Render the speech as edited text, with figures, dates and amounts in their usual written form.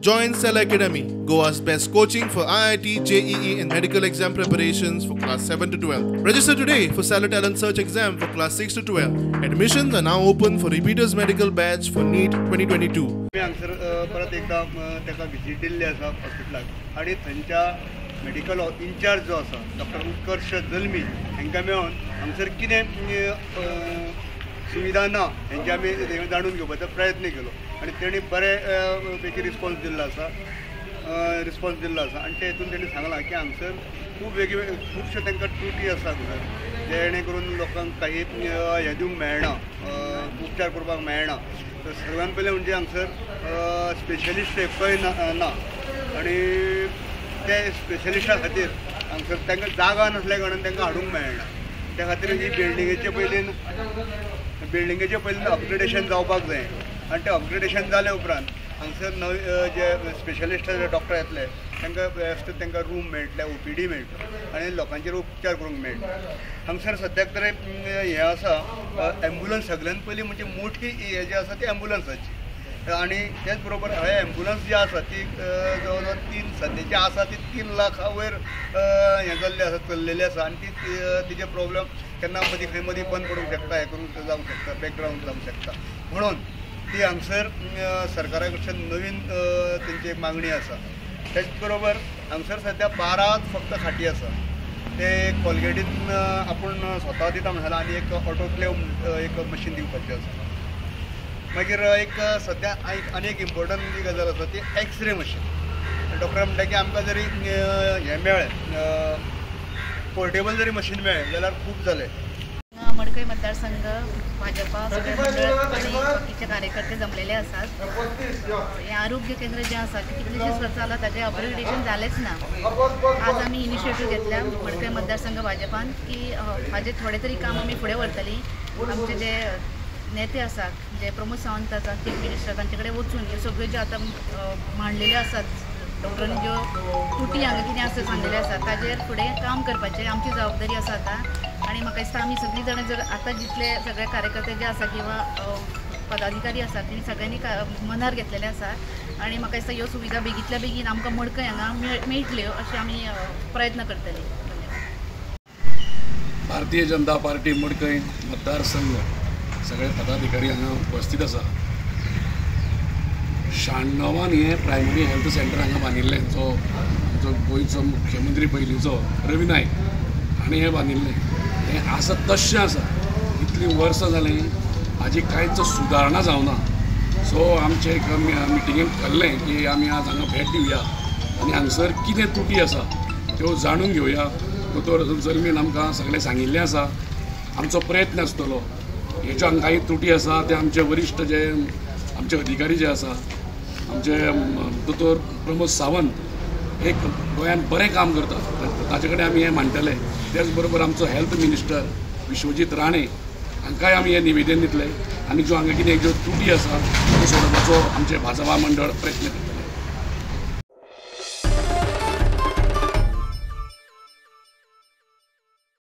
Join Cell Academy, Goa's best coaching for IIT, JEE and medical exam preparations for class 7 to 12. Register today for Cellar Talent Search exam for class 6 to 12. Admissions are now open for repeaters medical batch for NEET 2022. आमी हांगसर परत एकदां ताका visit दिल्ली आसा हॉस्पिटलाक आनी थंयच्या medical in-charge जो आसा डॉक्टर उत्कर्ष जल्मी हांकां मेळोन हांगसर कितें सुविधा ना हेंचे आमी जाणून घेवपाचो प्रयत्न केलो आनी तेणी बरे पैकी रिस्पॉन्स दिल्लो आसा आनी ते हितून तेणी सांगलां की हांगसर खूब वेगळे खुबश्यो तांकां त्रुटी आसा हांगसर, जेणे करून लोकांक काही हें दिवंक मेळना, उपचार करपाक मेळना. तर सगळ्यान पयलें म्हणजे हांगसर स्पेशलिस्ट एकय ना आनी ते स्पेशलिस्टा खातीर हांगसर तांकां जागा नासल्या कारणान तांकां हाडूंक मेळना. त्या खातीर ही बिल्डिंगेचे पयलीं अपग्रेडेशन जावपाक जाय आनी तें अपग्रेडेशन जाल्या उपरांत हांगसर नवे जे स्पेशलिस्ट डॉक्टर येतले तांकां वेवस्थीत तांकां रूम मेळटले, OPD मेळटलो आनी लोकांचेर उपचार करूंक मेळटलो. हांगसर सद्याक तर हें आसा एम्बुलन्स सगळ्यान पयलीं म्हणजे मोठी हें जें आसा ती एम्बुलन्साची आनी तेच बरोबर हे एम्बुलन्स जी आसा ती जवळ जवळ 3 सद्याची आसा ती 3 लाखा वयर हें जाल्ली आसा, चल्लेली आसा आनी ती तिजे प्रॉब्लम केन्ना मदीं खंय मदीं बंद पडूंक शकता, हें करूंक जावंक शकता, बॅकग्रावंड जावंक शकता. म्हणून ती हांगसर सरकारा कडच्यान नवीन तेंची एक मागणी आसा. तेच बरोबर हांगसर सद्या 12 फक्त खाटी आसा, ते कॉलगेटीन आपूण स्वता दिता म्हणून आनी एक ऑटोक्लेव एक मशीन दिवपाचें आसा. मागीर एक सद्या आनी एक इम्पॉर्टंट जी गजाल आसा ती एक्सरे मशीन. डॉक्टर म्हणटा की आमकां जरी हें मेळ्ळें, पोर्टेबल जरी मशीन मेळ्ळें जाल्यार खूब जालें. मडकय मतदारसंघ भाजपा सगळे मंडळ आणि बाकीचे कार्यकर्ते जमलेले आसात. हे आरोग्य केंद्र जे आसा कितलेशेच वर्सां जाला ताचें अपग्रेडेशन जालेंच ना. आज आमी इनिशिएटीव घेतल्या मडकय मतदारसंघ भाजपान की हाजेर थोडें तरी काम आमी फुडें व्हरतलीं. आमचे जे नेते आसात, जे प्रमोद सावंत आसात, चीफ मिनिस्टर, तांचे कडेन वचून ह्यो सगळ्यो ज्यो आतां मांडलेल्यो आसात डॉक्टरांनी, ज्यो त्रुटी हांगा कितें आसा सांगलेल्यो आसा ताजेर फुडें काम करपाचें आमची जबाबदारी आसा आतां. आनी म्हाका दिसता आमी सगळीं जाणां जर आतां जितले सगळे कार्यकर्ते जे आसा किंवा पदाधिकारी आसा तेणी सगळ्यांनी मनार घेतलेले आसा आनी म्हाका दिसता ह्यो सुविधा बेगींतल्या बेगीन आमकां मडकय हांगा मेळटल्यो अशें आमी प्रयत्न करतले. भारतीय जनता पार्टी मडकय मतदारसंघ सगळे पदाधिकारी हांगा उपस्थित आसा. 96 हें प्रायमरी हेल्थ सेंटर हांगा बांदिल्लें, जो आमचो गोंयचो मुख्यमंत्री पयलींचो रवी नायक हाणें हें बांदिल्लें. हें आसा तश्शें आसा, इतलीं वर्सां जालीं हाजी कांयच सुदारणा जावना. सो आमचें एक मिटिंगेन ठरलें की आमी आज हांगा भेट दिवया आनी हांगसर कितें त्रुटी आसा त्यो जाणून घेवया. दोतोर जल्मीन आमकां सगळें सांगिल्लें आसा, आमचो प्रयत्न आसतलो हेच्यो हांगा कांय त्रुटी आसा ते आमचे वरिश्ठ जे आमचे अधिकारी जे आसा, आमचे दोतोर प्रमोद सावंत एक गोंयांत बरें काम करता, ताचे कडेन आमी हें मांडटले. तेच बरोबर आमचो हेल्थ मिनिस्टर विश्वजीत राणे हांकांय आमी हें निवेदन दितले आनी ज्यो हांगा कितें ज्यो त्रुटी आसा त्यो सोडोवपाचो आमचें भाजपा मंडळ प्रयत्न करतले.